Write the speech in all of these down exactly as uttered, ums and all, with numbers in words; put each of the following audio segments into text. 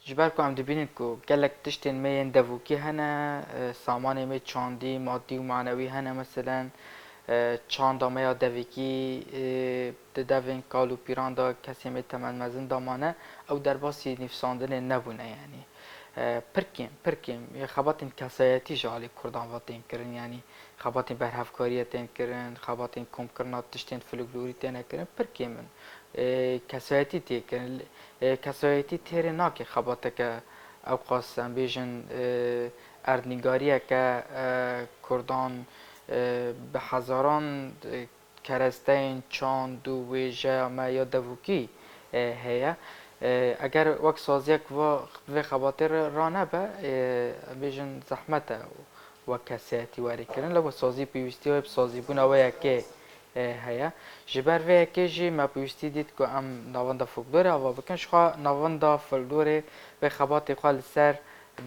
Ji ber ku em dibînin ku gelek tiştên me yên devûkî hene, e, samanê me çandî, madî û manewî hene, meselen, e, çanda me ya devîkî, e, di devên kal û pîran de kesê me temenmezin damane, ew derbasî nivîsandinê nebûne, yanî. E, pir kêm, pir kêm, e, xebatên kesayetî ji alî Kurdan ve tên kirin, yanî xebatên berhevkariyê tên kirin, xebatên komkirina tiştên folklorî têne kirin, pir kêm in. E, kesayetî tê kirin. E, kesayetî têrê nake xebateke ewqas, em bêjin, e, erdnîgariyeke, e, Kurdan, e, bi hezaran, e, keresteyên çand û wêjeya me ya devûkî, e, heye. E, eger wek saziyek va-, vê xebatê re ranebe, e, em bêjin zehmet e wek kesayetî werê kirin. Lewma sazî pêwîstiya wê bi sazîbûna wê yekê, e, heye. Ji ber vê yekê jî me pêwîstî dît ku em navenda folklorê ava bikin. Jixwe navenda folklorê vê xebatê xwe li ser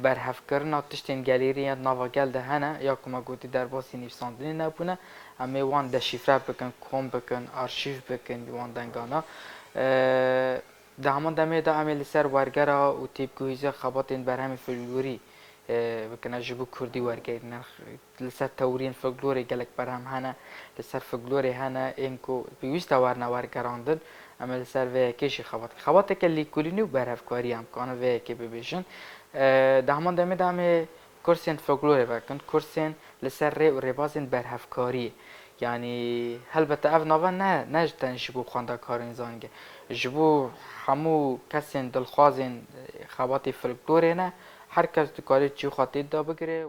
berhevkirina tiştên gelêrî ya di nava gel de hene, ya ku me gotî derbasî nivîsandinê nebûne, em ê wan deşîfre bikin, kom bikin, arşîv bikin wan dengana. E, di heman demê de em ê li ser wergera û têpguhîza xebatên berhemên folklorî, e, bikin, ji bo kurdî wergerîne. Li ser tewriyên folklorê gelek berhem hene, li ser folklorê hene, ên ku pêwîst e werine wergerandin, em ê li ser vê yekê jî xebat. Xebateke lêkolînî û berhevkarî em kanin vê yekê bibêjin. E, di heman demê de em ê kursên folklorê vekin, kursên li ser rê û rêbazên berhevkariyê. Yanî, helbete ev nava ne, ne ji tenê ji bo xwendekarên zanîngehê. Ji bo hemû kesên dilxwazên, e, xebatê folklorê ne, her kes dikare cî xwe tê de bigire.